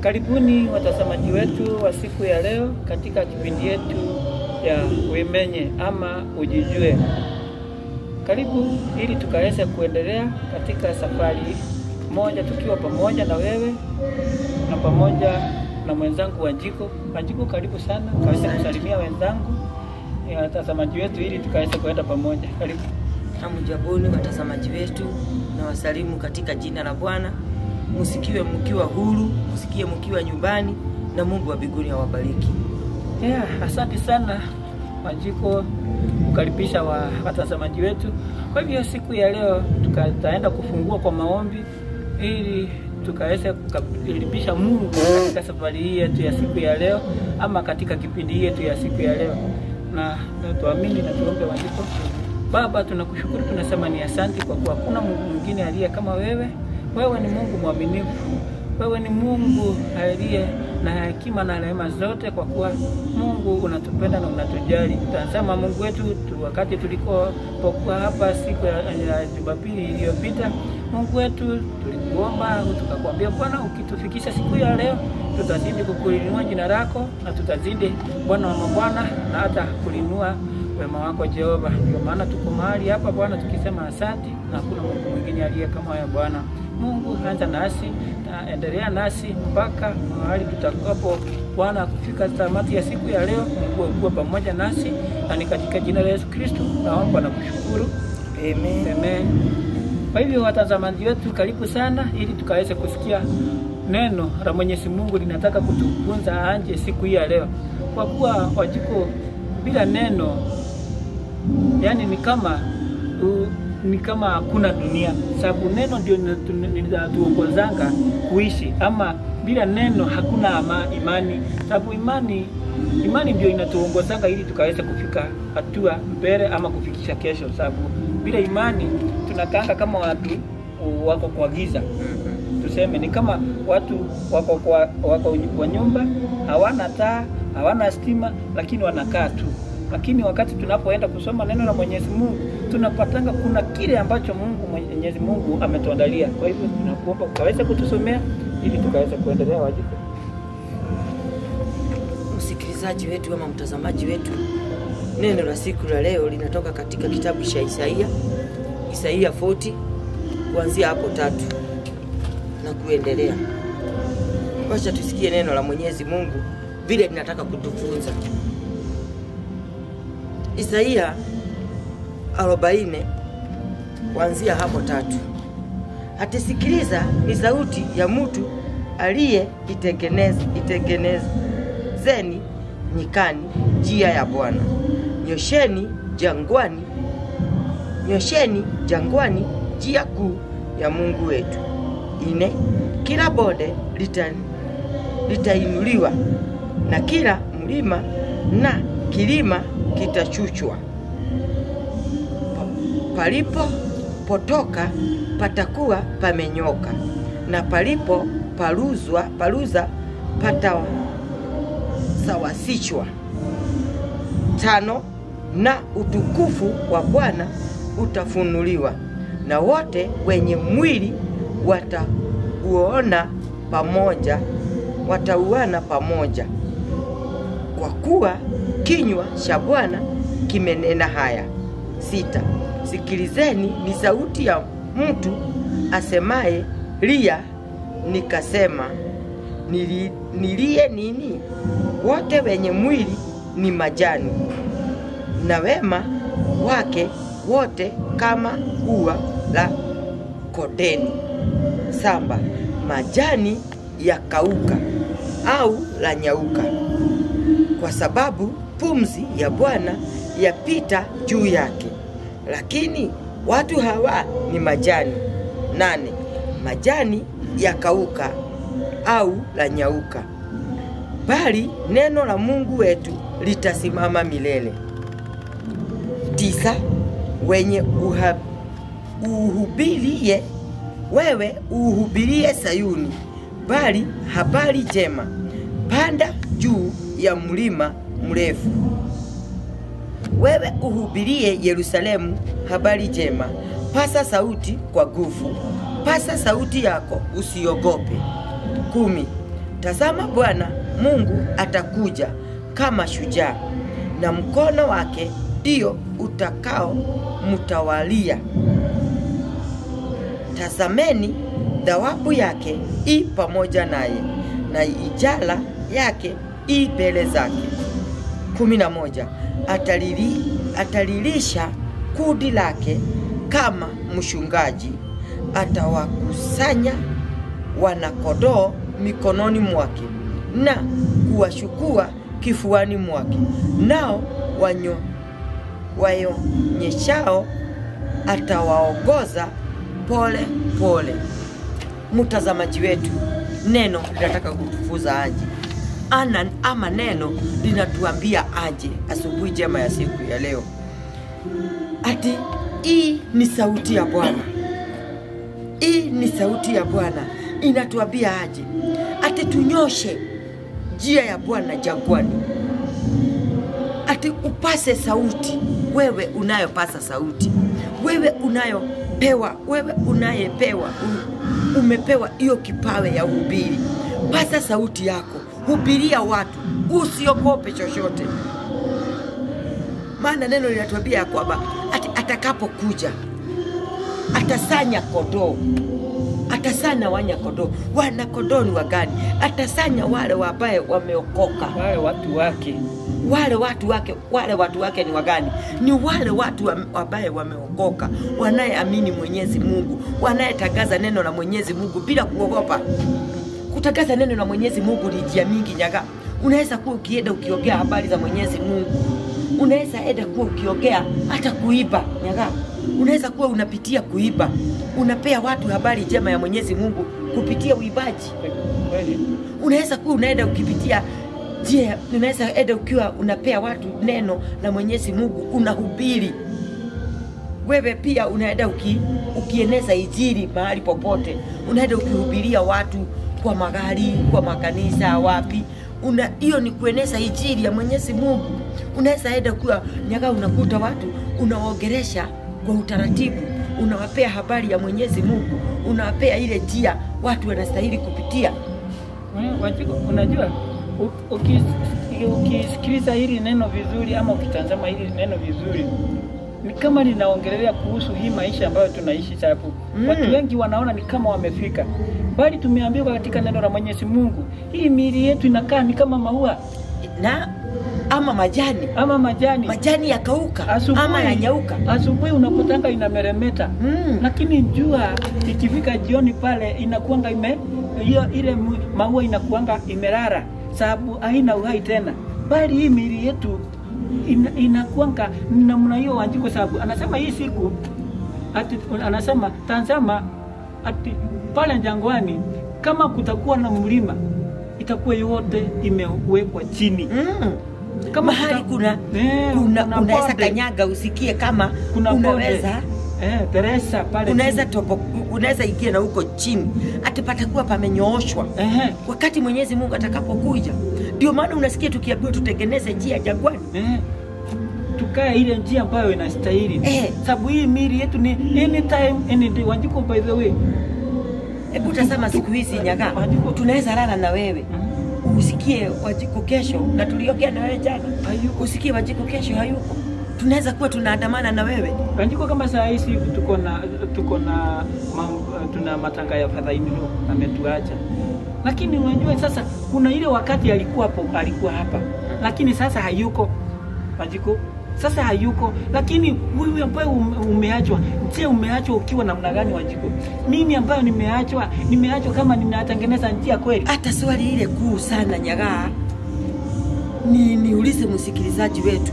Karibuni watazamaji wetu wa siku ya leo katika kipindi yetu ya Wimenye ama Ujijue. Karibu ili tukaweze kuendelea katika safari moja tukiwa pamoja na wewe na pamoja na mwenzangu Wanjiku. Wanjiku, karibu sana, kaweze kusalimia wenzangu watazamaji wetu ili tukaweze kuenda pamoja. Karibu. Hamjaboni watazamaji wetu, na wasalimu katika jina la Bwana. Musikiwe mkiwa huru, musikie mkiwa nyumbani, na Mungu wa mbinguni awabariki. Yeah, asante sana Wanjiku kukaribisha watazamaji wetu. Kwa hivyo siku ya leo tutaenda kufungua kwa maombi ili tukaweze kukaribisha Mungu katika safari hii yetu ya siku ya leo ama katika kipindi yetu ya siku ya leo. Na tuamini na tuombe Wanjiku. Baba, tunakushukuru, tunasema ni asante kwa kuwa hakuna Mungu mwingine aliye kama wewe. Wewe ni Mungu mwaminifu. Wewe ni Mungu aliye na hekima na rehema zote, kwa kuwa Mungu unatupenda na unatujali. Tazama Mungu wetu, wakati tulikopokuwa hapa siku ya Jumapili iliyopita, Mungu wetu tulikuomba tukakwambia, Bwana, ukitufikisha siku ya leo tutazidi kukuinua jina lako na tutazidi Bwana wa mabwana na hata kulinua wema wako Jehova. Ndio maana tuko mahali hapa Bwana tukisema asante, na hakuna Mungu mwingine aliye kama wewe Bwana. Mungu, anza nasi na endelea nasi mpaka mahali tutakapo Bwana kufika tamati ya siku ya leo. Mungu akuwe pamoja nasi, na ni katika jina la Yesu Kristo naomba na kushukuru. Amen. Amen. Kwa hivyo watazamaji wetu, karibu sana ili tukaweze kusikia neno la Mwenyezi Mungu linataka kutufunza anje siku hii ya leo. Kwa kuwa Wanjiku, bila neno yani ni kama hakuna dunia, sababu neno ndio linatuongozanga kuishi, ama bila neno hakuna imani, sababu imani ndio inatuongozanga ili tukaweze kufika hatua mbele ama kufikisha kesho, sababu bila imani tunakaanga kama watu wako kwa giza. Tuseme ni kama watu wako kwa nyumba, hawana taa, hawana stima, lakini wanakaa tu. Lakini wakati tunapoenda kusoma neno la Mwenyezi Mungu, tunapatanga kuna kile ambacho Mungu Mwenyezi Mungu ametuandalia. Kwa hivyo tunakuomba ukaweze kutusomea ili tukaweze kuendelea wajibu. Msikilizaji wetu ama mtazamaji wetu, neno la siku la leo linatoka katika kitabu cha Isaia, Isaia 40 kuanzia hapo 3 na kuendelea. Wacha tusikie neno la Mwenyezi Mungu vile linataka kutufunza. Isaia 40 kuanzia hapo 3. Atisikiliza ni sauti ya mtu aliye itengenezeni nyikani njia ya Bwana, nyosheni jangwani njia kuu ya Mungu wetu. 4. Kila bonde litainuliwa na kila mlima na kilima kitachuchwa. Palipo potoka patakuwa pamenyoka, na palipo paluza patasawasishwa. 5. Na utukufu wa Bwana utafunuliwa, na wote wenye mwili watauona pamoja, kwa kuwa kinywa cha Bwana kimenena haya. 6. Sikilizeni ni sauti ya mtu asemaye, lia. Nikasema, nilie nini? Wote wenye mwili ni majani, na wema wake wote kama ua la kodeni. 7. Majani yakauka au la nyauka, kwa sababu pumzi ya Bwana yapita juu yake. Lakini watu hawa ni majani. 8. Majani yakauka au la nyauka, bali neno la Mungu wetu litasimama milele. 9. Wenye uhubirie, wewe uhubirie Sayuni, bali habari njema. Panda juu ya mlima mrefu. Wewe uhubirie Yerusalemu habari njema. Pasa sauti kwa nguvu, pasa sauti yako, usiogope. 10. Tazama, Bwana Mungu atakuja kama shujaa, na mkono wake ndio utakao mtawalia. Tazameni, thawabu yake i pamoja naye, na ijala yake i mbele zake. 11. Atalilisha kundi lake kama mchungaji, atawakusanya wanakondoo mikononi mwake na kuwashukua kifuani mwake, nao wanyonyeshao atawaongoza pole pole. Mtazamaji wetu, neno linataka kutufuza aje? Ama neno linatuambia aje asubuhi njema ya siku ya leo? Ati hii ni sauti ya Bwana. Hii ni sauti ya Bwana. Inatuambia aje? Ati tunyoshe njia ya Bwana jangwani. Ati upase sauti, wewe unayopasa sauti, wewe unayopewa, wewe unayepewa, umepewa hiyo kipawa ya uhubiri. Pasa sauti yako, hubiria watu, usiogope chochote. Maana neno linatuambia ya kwamba ati atakapokuja atasanya kondoo, atasanya wana kondoo. Wana kondoo ni wagani? Atasanya wale ambaye wameokoka, wale watu wake. Wale watu wake, wale watu wake ni wagani? Ni wale watu ambaye wameokoka, wanayeamini Mwenyezi Mungu, wanayetangaza neno la Mwenyezi Mungu bila kuogopa. Kutangaza neno la Mwenyezi Mungu ni njia mingi nyaga. Unaweza kuwa ukienda ukiongea habari za Mwenyezi Mungu. Unaweza enda kuwa ukiongea hata kuiba nyaga. Unaweza kuwa unapitia kuiba. Unapea watu habari njema ya Mwenyezi Mungu kupitia uibaji. Unaweza kuwa unaenda ukipitia je, unaweza enda ukiwa unapea watu neno la Mwenyezi Mungu, unahubiri. Wewe pia unaenda ukieneza injili mahali popote. Unaenda ukihubiria watu kwa magari, kwa makanisa, wapi. Hiyo ni kueneza injili ya Mwenyezi Mungu. Unaweza enda kuwa nyaga, unakuta watu unawaongelesha kwa utaratibu, unawapea habari ya Mwenyezi Mungu, unawapea ile njia watu wanastahili kupitia. Unajua, ukisikiliza hili neno vizuri ama ukitazama hili neno vizuri, ni kama linaongelea kuhusu hii maisha ambayo tunaishi sasa. Watu wengi wanaona ni kama wamefika, bali tumeambiwa katika neno la Mwenyezi Mungu, hii miili yetu inakaa ni kama maua na ama majani, ama majani, majani yakauka ama yanyauka. Asubuhi unapotanga inameremeta, lakini jua ikifika jioni pale inakuanga ile maua inakuanga imelala, sababu haina uhai tena. Bali hii miili yetu inakuanga namna hiyo Wanjiko, sababu anasema hii siku ati, anasema tazama, ati pale jangwani kama kutakuwa na mlima itakuwa yote imewekwa chini. Kama mahali kuna unaweza kanyaga usikie kama kuna unaweza teresa pale, unaweza topo, unaweza ingia na huko chini, ati patakuwa pamenyooshwa wakati Mwenyezi Mungu atakapokuja. Ndio maana unasikia tukiambiwa tutengeneze njia jangwani, tukae ile njia ambayo inastahili, sababu hii miili yetu ni anytime any day. Wanjiko, by the way, hebu tazama siku hizi nyaga, tunaweza lala na wewe usikie Wanjiko kesho, na tuliongea na wewe jana, hayuko. Usikie Wanjiko kesho hayuko. Tunaweza kuwa tunaandamana na wewe Wanjiko. Kama saa hizi tuko na tuna matanga ya Father Inlo ametuacha, lakini unajua sasa kuna ile wakati alikuwa hapo, alikuwa hapa, lakini sasa hayuko Wanjiko. Sasa hayuko, lakini wewe ambaye umeachwa, je, umeachwa ukiwa namna gani Wanjiko? Mimi ambayo nimeachwa, nimeachwa kama ninatengeneza njia kweli? Hata swali ile kuu sana nyagaa, ni niulize msikilizaji wetu,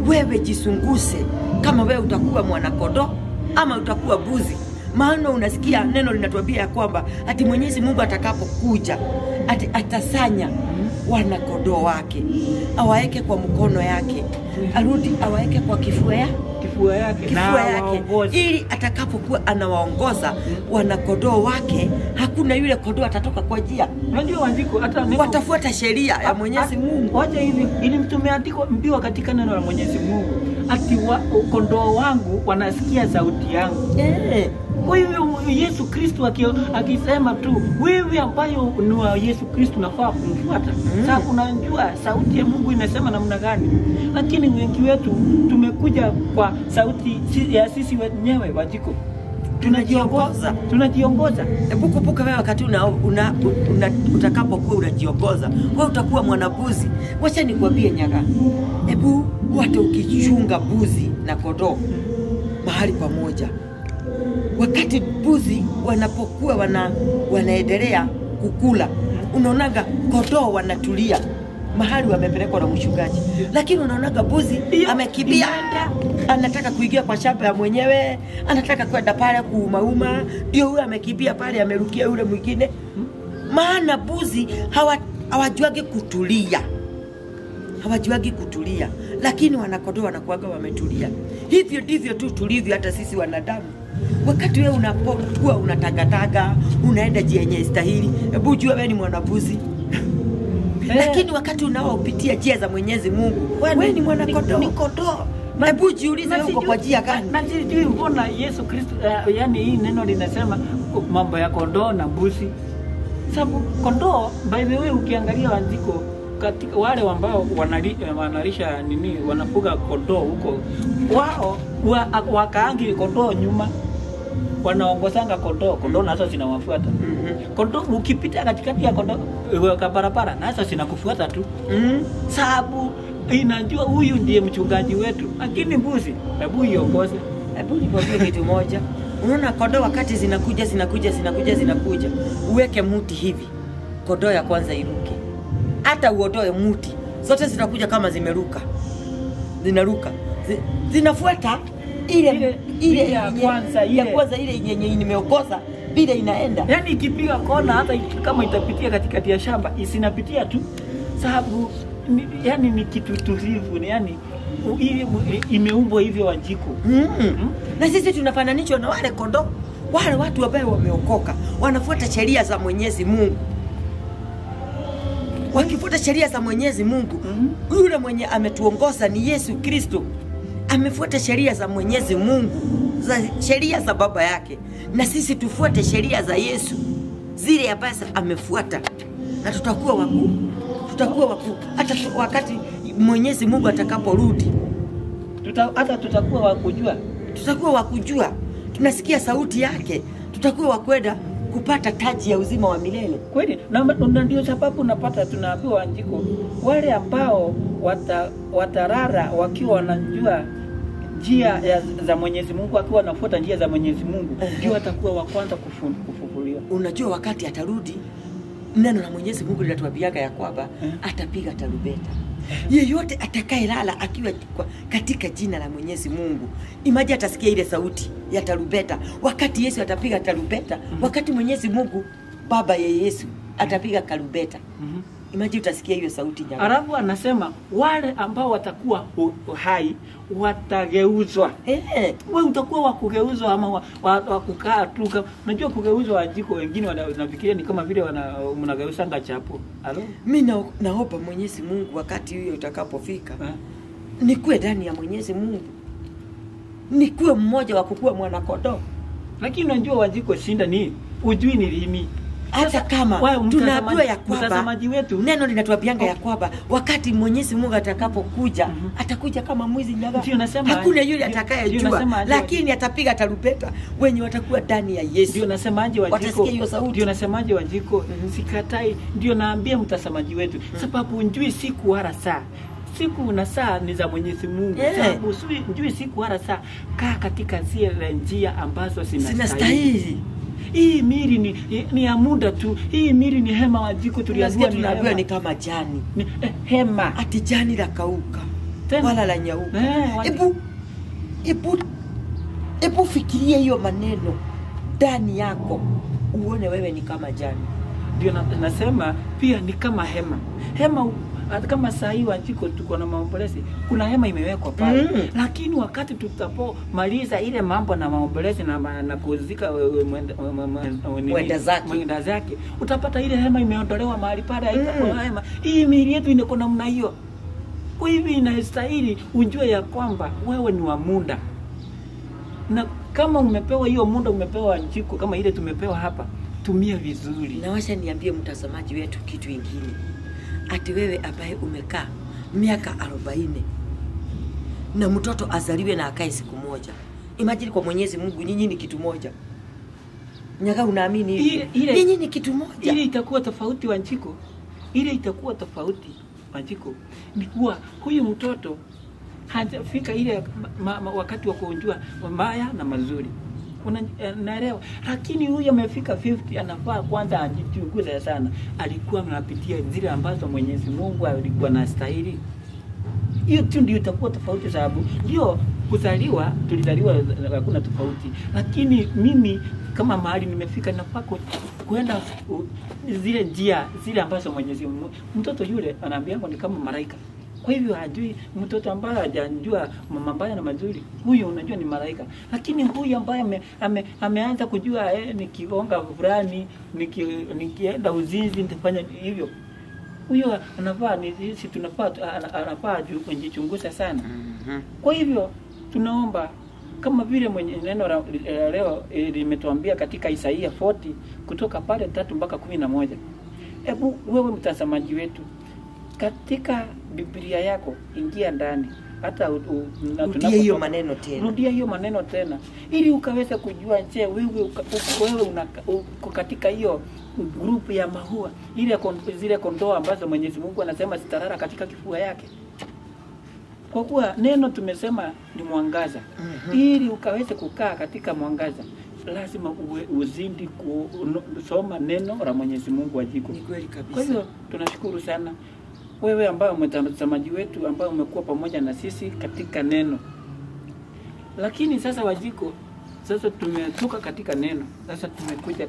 wewe jisunguse kama wewe utakuwa mwanakondoo ama utakuwa mbuzi. Maana unasikia neno linatuambia ya kwamba ati Mwenyezi Mungu atakapokuja ati atasanya wanakondoo wake, awaeke kwa mkono yake, arudi awaeke kwa kifua yake, kifua yake, kifua yake, ili atakapokuwa anawaongoza wanakondoo wake, hakuna yule kondoo atatoka kwa njia. Unajua Wanjiko, hata watafuata sheria ya Mwenyezi Mungu. Wacha hivi, ili mtumeandikwa mbiwa katika neno la Mwenyezi Mungu ati kondoo wangu wanasikia sauti yangu. Kwa hivyo Yesu Kristo akisema tu wewe ambayo ni wa Yesu Kristo unafaa kumfuata. Sasa unajua sauti ya Mungu inasema namna gani. Lakini wengi wetu tumekuja kwa sauti ya sisi wenyewe Wanjiko. Tunajiongoza, tunajiongoza. Hebu kumbuka wewe wakati utakapokuwa unajiongoza, wewe utakuwa mwanabuzi. Wacha nikwambie Nyaga. Hebu watu ukichunga buzi na kondoo mahali pamoja, wakati buzi wanapokuwa wanaendelea kukula, unaonaga kondoo wanatulia mahali wamepelekwa na mchungaji, lakini unaonaga buzi amekimbia, anataka kuingia kwa shamba ya mwenyewe, anataka kwenda pale kuumauma, ndio huyo amekimbia pale, amerukia yule mwingine. Maana buzi hawajuagi kutulia, hawajuagi kutulia, lakini wanakondoo wanakuaga wametulia. Hivyo ndivyo tu tulivyo hata sisi wanadamu. Wakati wewe unapokuwa unatagataga, unaenda njia yenye istahili, hebu jua wewe ni mwanabuzi. Lakini wakati unaopitia njia za Mwenyezi Mungu, wewe ni mwanakondoo. Ni kondoo. Hebu jiulize uko kwa njia gani? Na sijui mbona Yesu Kristo, yani hii neno linasema mambo ya kondoo na mbuzi. Sababu kondoo, by the way, ukiangalia Wanjiko, katika wale ambao wanalisha nini, wanafuga kondoo huko, wao wakaangi kondoo nyuma, wanaongozanga kondoo, kondoo nazo zinawafuata. Kondoo ukipita katikati ya kondoo kwa barabara nazo zinakufuata tu. Sababu inajua huyu ndiye mchungaji wetu. Lakini mbuzi, hebu iongoze. Hebu nikwambie kitu moja. Unaona kondoo wakati zinakuja zinakuja zinakuja zinakuja, uweke muti hivi, kondoo ya kwanza iruke. Hata uondoe muti, zote zitakuja kama zimeruka. Zinaruka. Zinafuata ile ya kwanza, ile ya kwanza, ile yenye nimeokosa bila inaenda. Yaani ikipiga kona, hata kama itapitia katikati ya shamba, isinapitia tu. Sababu yani ni kitu tulivu, yani imeumbwa hivyo Wanjiko. Na sisi tunafananishwa na wale kondoo, wale watu ambao wameokoka, wanafuata sheria za Mwenyezi Mungu. Wakifuata sheria za Mwenyezi Mungu, yule mwenye ametuongoza ni Yesu Kristo. Amefuata sheria za Mwenyezi Mungu, za sheria za baba yake. Na sisi tufuate sheria za Yesu, zile ambazo amefuata, na tutakuwa wakuu. Tutakuwa wakuu hata wakati Mwenyezi Mungu atakaporudi. Hata tutakuwa wakujua. Tutakuwa wakujua. Tunasikia sauti yake. Tutakuwa wakwenda kupata taji ya uzima wa milele. Kweli, na ndio sababu unapata tunaambiwa Wanjiko, wale ambao watarara wakiwa wanajua njia za Mwenyezi Mungu, wakiwa wanafuata njia za Mwenyezi Mungu, ndio watakuwa wa kwanza kufufuliwa. Unajua wakati atarudi, neno la Mwenyezi Mungu linatuambiaga ya kwamba atapiga tarumbeta. Yeyote atakayelala akiwa katika jina la Mwenyezi Mungu, imaji atasikia ile sauti ya tarumbeta. Wakati Yesu atapiga tarumbeta, wakati Mwenyezi Mungu Baba ya Yesu atapiga tarumbeta, imaji utasikia hiyo sauti jamani. Alafu anasema wale ambao watakuwa hai watageuzwa. Wewe utakuwa wa kugeuzwa ama wa kukaa tu. Unajua kugeuzwa Wanjiko, wengine wanafikiria ni kama vile mnageuzanga chapo. Halo? Mimi naomba Mwenyezi Mungu wakati huyo utakapofika, nikuwe ndani ya Mwenyezi Mungu, nikuwe mmoja wa kukua mwana kondoo. Lakini unajua Wanjiko, shinda ni ujui ni lini. Hata kama tunaambiwa ya kwamba wetu, neno linatuambianga ya kwamba wakati Mwenyezi Mungu atakapokuja, atakuja kama mwizi nyaga. Hakuna yule atakayejua, lakini atapiga tarumbeta wenye watakuwa ndani ya Yesu. Ndio nasemaje Wanjiko? Ndio nasemaje Wanjiko? Sikatai, ndio naambia mtazamaji wetu, sababu njui siku wala saa. Siku na saa ni za Mwenyezi Mungu. Sababu njui siku wala saa. Kaa katika zile njia ambazo zinastahili. Hii mili ni ya muda tu. Hii mili ni hema Wanjiko, tuliambiwa ni hema. Ni kama jani. Ni hema. Ati jani la kauka. Wala la nyauka. Ebu fikiria hiyo maneno ndani yako, uone wewe ni kama jani. Ndio nasema pia ni kama hema. Hema kama saa hii Wanjiko tuko na maombolezi, kuna hema imewekwa pale. Lakini wakati tutapomaliza ile mambo na maombolezi na kuzika mwenda zake, utapata ile hema imeondolewa mahali pale, haitakuwa hema. Hii miili yetu iko namna hiyo. Kwa hivyo inastahili ujue ya kwamba wewe ni wa muda. Na Kama umepewa hiyo muda, umepewa njiko kama ile tumepewa hapa, tumia vizuri. Na wacha niambie mtazamaji wetu kitu ingine, ati wewe ambaye umekaa miaka 40 na mtoto azaliwe na akae siku moja, imagine kwa Mwenyezi Mungu nyinyi ni kitu moja. Nyaga, unaamini hivi? Nyinyi ni kitu moja. Ile itakuwa tofauti Wanjiko. Ile itakuwa tofauti Wanjiko. Ni kuwa huyu mtoto hajafika ile wakati wa kuonjua mabaya na mazuri. Unaelewa? Lakini huyu amefika 50, anafaa kwanza ajichunguze sana. Alikuwa anapitia zile ambazo Mwenyezi Mungu alikuwa anastahili. Hiyo tu ndio itakuwa tofauti, sababu ndio kuzaliwa, tulizaliwa hakuna tofauti. Lakini mimi kama mahali nimefika nafaa kwenda zile njia zile ambazo Mwenyezi Mungu. Mtoto yule anaambia ni kama malaika. Kwa hivyo hajui, mtoto ambaye hajajua mabaya na mazuri, huyu unajua ni malaika. Lakini huyu ambaye ameanza kujua nikigonga fulani, nikienda uzinzi nitafanya hivyo, huyo anafaa, sisi tunafaa, anafaa kujichunguza sana. Kwa hivyo tunaomba kama vile mwenye neno la leo limetuambia katika Isaia 40 kutoka pale 3 mpaka 11. Hebu wewe mtazamaji wetu, katika Biblia yako ingia ndani, hata rudia hiyo maneno tena. Rudia hiyo maneno tena ili ukaweze kujua, je, wewe uko katika hiyo grupu ya mahua, ile zile kondoo ambazo Mwenyezi Mungu anasema zitalala katika kifua yake. Kwa kuwa neno tumesema ni mwangaza. Ili ukaweze kukaa katika mwangaza lazima uwe uzindi kusoma neno la Mwenyezi Mungu Wanjiko. Ni kweli kabisa. Kwa hivyo tunashukuru sana wewe ambaye mtazamaji wetu ambaye umekuwa pamoja na sisi katika neno. Lakini sasa Wanjiko, sasa tumetoka katika neno, sasa tumekuja